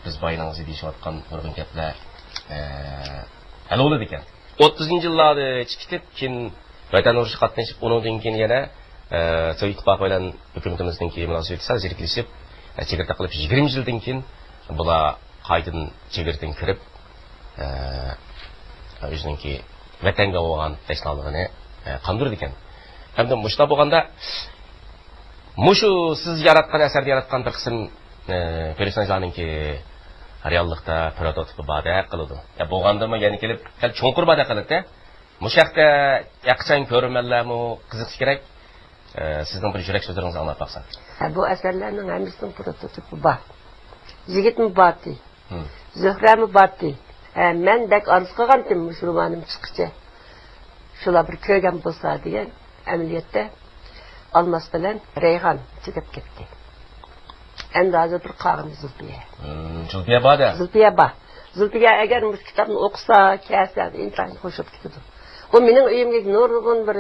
بىز بايىنىڭ ئىزى دېيىشىۋاتقان نۇرغۇن گەپلەر، ئە، ھەل بولىدىكەن. ئوتتۇزىنچى يىللاردا چىقىپ كېتىپ، كېيىن ۋەتەن ئۇرۇشىغا قاتنىشىپ، ئۇنىڭدىن كېيىن يەنە، ئە، سوۋېت ئىتتىپاقى بىلەن ھۆكۈمىتىمىزنىڭكى مۇناسىۋىتى سەل زېرىكلىشىپ، ئە، چېگرا تاقىلىپ، يىگىرمە يىلدىن كېيىن بۇلار قايتىدىن چېگرىدىن كىرىپ، ئە، ئۆزىنىڭكى ۋەتەنگە بولغان تەشنالىقىنى، ئە، قاندۇرىدىكەن. ھەمدە مۇشۇنداق بولغاندا، مۇشۇ سىز ياراتقان ئەسەردە ياراتقان بىر قىسىم، ئە، پېرسوناژلارنىڭكى رېئاللىقتا پروتوتىپى باردەك قىلىدۇ. يا بولغاندىمۇ يەنە كېلىپ سەل چوڭقۇر باردەك قىلىدۇ. مۇشۇ ھەقتە ھەقىقەتەن كۆرۈرمەنلەرمۇ قىزىقىشى كېرەك. ئە، سىزنىڭ بىر يۈرەك سۆزلىرىڭىزنى ئاڭلاپ باقساق. ھە، بۇ ئەسەرلەرنىڭ ھەممىسىنىڭ پروتوتىپى بار. يىگىتمۇ بارتى. ھىم. زۆھرەمۇ بارتى. ھە، مەن بەك ئارزۇ قىلغانتىم مۇشۇ رومانىم چىققىچە. شۇلار بىر كۆرگەن بولسا دېگەن. ئەمەلىيەتتە ئالماس بىلەن رەيھان تۈگەپ كەتتى. ئەمدى ھازىر بىر قالغىنى زۇلپىيە. ھىم، زۇلپىيە بار-دە. زۇلپىيە بار. زۇلپىيە ئەگەر مۇشۇ كىتابنى ئوقۇسا، كەلسە، ئىنتايىن خوش بولۇپ كېتىدۇ. ئۇ مېنىڭ ئۆيۈمگە نۇرغۇن بىر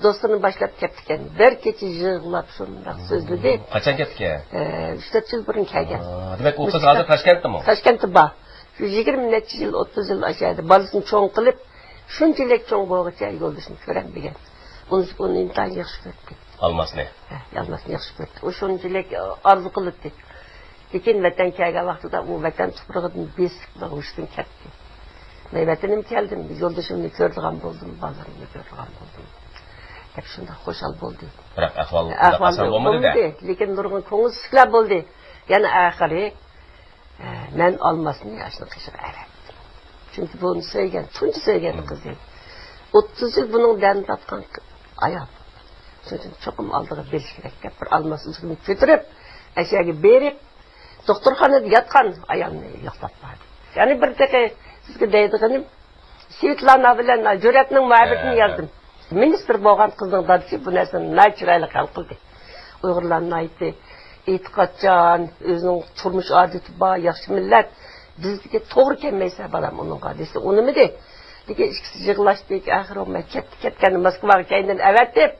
دوستلىرىنى باشلاپ كەپتىكەن. بىر كېچە يىغلاپ شۇنداق سۆزلىدى. قاچان كەپتىكەن؟ ئە، ئۈچ تۆت يىل بۇرۇن كەلگەن. ئا، دېمەك، ئۇ قىز ھازىر تاشكەنتتىمۇ؟ تاشكەنتتە بار. شۇ يىگىرمە نەچچە يىل، ئوتتۇز يىل ئاشۇ يەردە بالىسىنى چوڭ قىلىپ، شۇنچىلىك چوڭ بولغۇچە يولدىشىنى كۆرەلمىگەن. ئۇنى، ئۇنى ئىنتايىن ياخشى كۆرەتتى. ئالماسنى؟ ھە، ئالماسنى ياخشى كۆرەتتى. ئۇ شۇنچىلىك ئارزۇ قىلاتتى. لېكىن ۋەتەن كەلگەن ۋاقتىدا ئۇ ۋەتەن تۇپرىقىدىن بېسىپ ھوشىدىن كەتتى. مەن ۋەتىنىمگە كەلدىم، يولدىشىمنى كۆرىدىغان بولدۇم، بالىلىرىمنى كۆرىدىغان بولدۇم، دەپ شۇنداق خۇشال بولدى. بىراق ئەھۋال ئۇنداق ئەھۋال ئاسان بولمىدى-دە. بولمىدى، لېكىن نۇرغۇن كۆڭۈلسىزلىكلەر بولدى. يەنە ئاخىرى، ئە، مەن ئالماسنى ئاشۇنىڭ قېشىغا ئەۋەتتىم. چۈنكى بۇنى سۆيگەن، تۇنجى سۆيگەن قىزى. ئوتتۇز يىل بۇنىڭ دەردىنى تارتقان ئايال. شۇنىڭ ئۈچۈن چوقۇم ئالدىغا بېرىش كېرەك دەپ، بىر ئالماس ئۈزۈكىنى كۆتۈرۈپ، ئەشەگە بېرىپ، دوختۇرخانىدا ياتقان ئايالنى يوقلاپ باردى. يەنە بىر تېخى سىزگە دەيدىغىنىم، سۋېتلانا بىلەن جۈرئەتنىڭ مۇھەببىتىنى ھە، ھە. يازدىم. مىنىستىر بولغان قىزنىڭ دادىسى بۇ نەرسىنى ناھايىتى چىرايلىق ھەل قىلدى. ئۇيغۇرلار ناھايىتى ئېتىقادچان، ئۆزىنىڭ تۇرمۇش ئادىتى بار، ياخشى مىللەت. بىزگە توغرا كەلمەيسەن، بالام، ئۇنىڭغا دېسە، ئۇنىمىدى. لېكىن ئىككىسى يىغلاشتى، ئاخىرى مەن كەتتى، كەتكەندە موسكۋاغا كەينىدىن ئەۋەتىپ،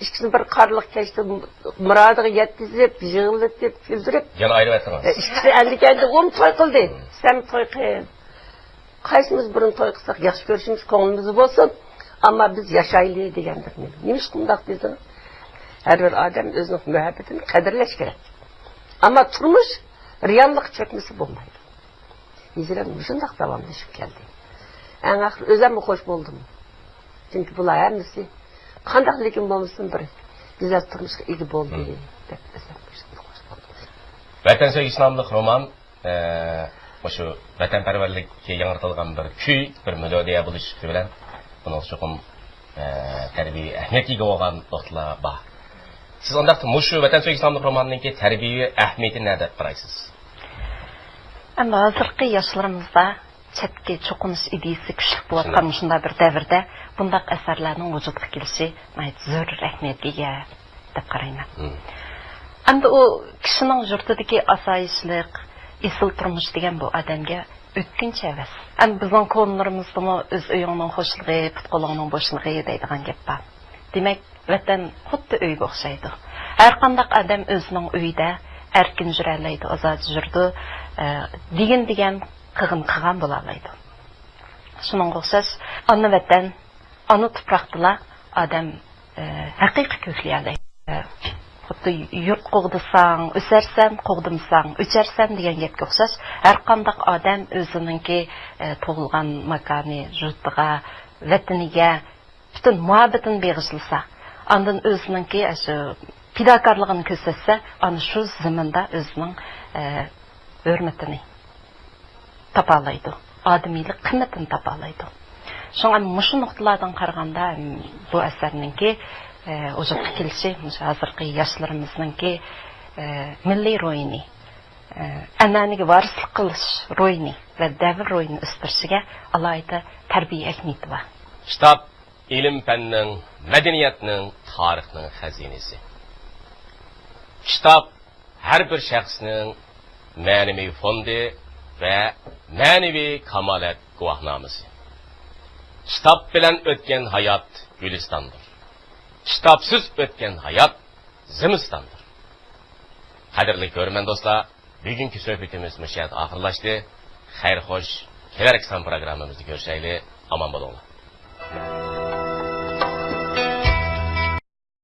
ئىككىسىنى بىر قارلىق كەچتە مۇرادىغا يەتكۈزۈپ، يىغلىتىپ، كۈلدۈرۈپ، يەنە ئايرىۋەتتىڭىز. ئىككىسى ئەندى كەينىدە ئۇمۇ توي قىلدى. سەن توي قىل. قايسىمىز بۇرۇن توي قىلساق ياخشى كۆرۈشىمىز كۆڭلىمىزدە بولسۇن، ئەمما بىز ياشايلى دېگەندۇر. نېمە ئىش قىلداق دېسىڭىز، ھەر بىر ئادەم ئۆزىنىڭ مۇھەببىتىنى قەدىرلەش كېرەك. ئەمما تۇرمۇش رېئاللىققا چۆكمىسە بولمايدۇ. ھىجران مۇشۇنداق داۋاملىشىپ كەلدى. ئەڭ ئاخىرى ئۆزۈممۇ خوش بولدۇم. چۈنكى بۇلار ھەممىسى قانداق لېكىن بولمىسۇن بىر گۈزەل تۇرمۇشقا ئىگە بولدى دەپ ئۆزۈم خوش بولدۇم. ۋەتەن سۆيگۈسى ناملىق رومان ئە، مۇشۇ ۋەتەنپەرۋەرلىككە ياڭرىتىلغان بىر كۈي، بىر مېلودىيە بولۇشى بىلەن بۇنىڭ چوقۇم، ئە، تەربىيەۋى ئەھمىيەتكە ئىگە بولغان نۇقتىلار بار. سىز ئانداقتا مۇشۇ ۋەتەن سۆيگۈسى ناملىق روماننىڭكى تەربىيەۋى ئەھمىيىتىنى نەدە دەپ قارايسىز؟ ئەمدى ھازىرقى ياشلىرىمىزدا چەتكە چوقۇنۇش ئىدىيىسى كۈچلۈك بولۇۋاتقان شۇنداق. مۇشۇنداق بىر دەۋردە بۇنداق ئەسەرلەرنىڭ ۋۇجۇدقا كېلىشى ناھايىتى زۆرۈر ئەھمىيەتكە ئىگە دەپ قارايمەن. مم. ئەمدى ئۇ كىشىنىڭ يۇرتىدىكى ئاسايىشلىق، ئېسىل تۇرمۇش دېگەن بۇ ئادەمگە ئۆتكۈنچى ئەۋەس. ئەمدى بىزنىڭ كونىلىرىمىزدىمۇ «ئۆز ئۆيۈڭنىڭ خۇشلۇقى، پۇت-قولۇڭنىڭ بوشلۇقى» دەيدىغان گەپ بار. دېمەك، ۋەتەن خۇددى ئۆيگە ئوخشايدۇ. ھەرقانداق ئادەم ئۆزىنىڭ ئۆيىدە ئەركىن يۈرەلەيدۇ، ئازادە يۈرىدۇ، ئە، دېگىن دېگەن قىلغىن قىلغان بولالايدۇ. شۇنىڭغا ئوخشاش، ئانا ۋەتەن، ئانا تۇپراقتىلا ئادەم، ئە، ھەقىقىي كۆكلىيەلەيدۇ. ئە، خۇددى «يۇرت قوغدىساڭ ئۆسەرسەن، قوغدىمىساڭ ئۆچەرسەن» دېگەن گەپكە ئوخشاش، ھەرقانداق ئادەم ئۆزىنىڭكى، ئە، تۇغۇلغان ماكانى، يۇرتىغا، ۋەتىنىگە پۈتۈن مۇھەببىتىنى بېغىشلىسا، ئاندىن ئۆزىنىڭكى ئاشۇ پىداكارلىقىنى كۆرسەتسە، ئانا شۇ زېمىندا ئۆزىنىڭ، ئە، ھۆرمىتىنى تاپالايدۇ، ئادىمىيلىك قىممىتىنى تاپالايدۇ. شۇڭا مۇشۇ نۇقتىلاردىن قارىغاندا، بۇ ئەسەرنىڭكى، ئە، ۋۇجۇدقا كېلىشى مۇشۇ ھازىرقى ياشلىرىمىزنىڭكى، ئە، مىللىي روھىنى، ئە، ئەنئەنىگە ۋارىسلىق قىلىش روھىنى ۋە دەۋر روھىنى ئۆستۈرۈشىگە ئالاھىدە تەربىيە ئەھمىيىتى بار. كىتاب ئىلىم-پەننىڭ، مەدەنىيەتنىڭ، تارىخنىڭ خەزىنىسى. كىتاب ھەر بىر شەخسنىڭ مەنىۋى فوندى ۋە مەنىۋى كامالەت گۇۋاھنامىسى. كىتاب بىلەن ئۆتكەن ھايات گۈلىستاندۇر. كىتابسىز ئۆتكەن ھايات زىمىستاندۇر. قەدىرلىك كۆرۈرمەن دوستلار، بۈگۈنكى سۆھبىتىمىز مۇشۇ يەردە ئاخىرلاشتى. خەير خوش، كېلەركى سان پروگراممىمىزدا كۆرۈشەيلى. ئامان بولۇڭلار.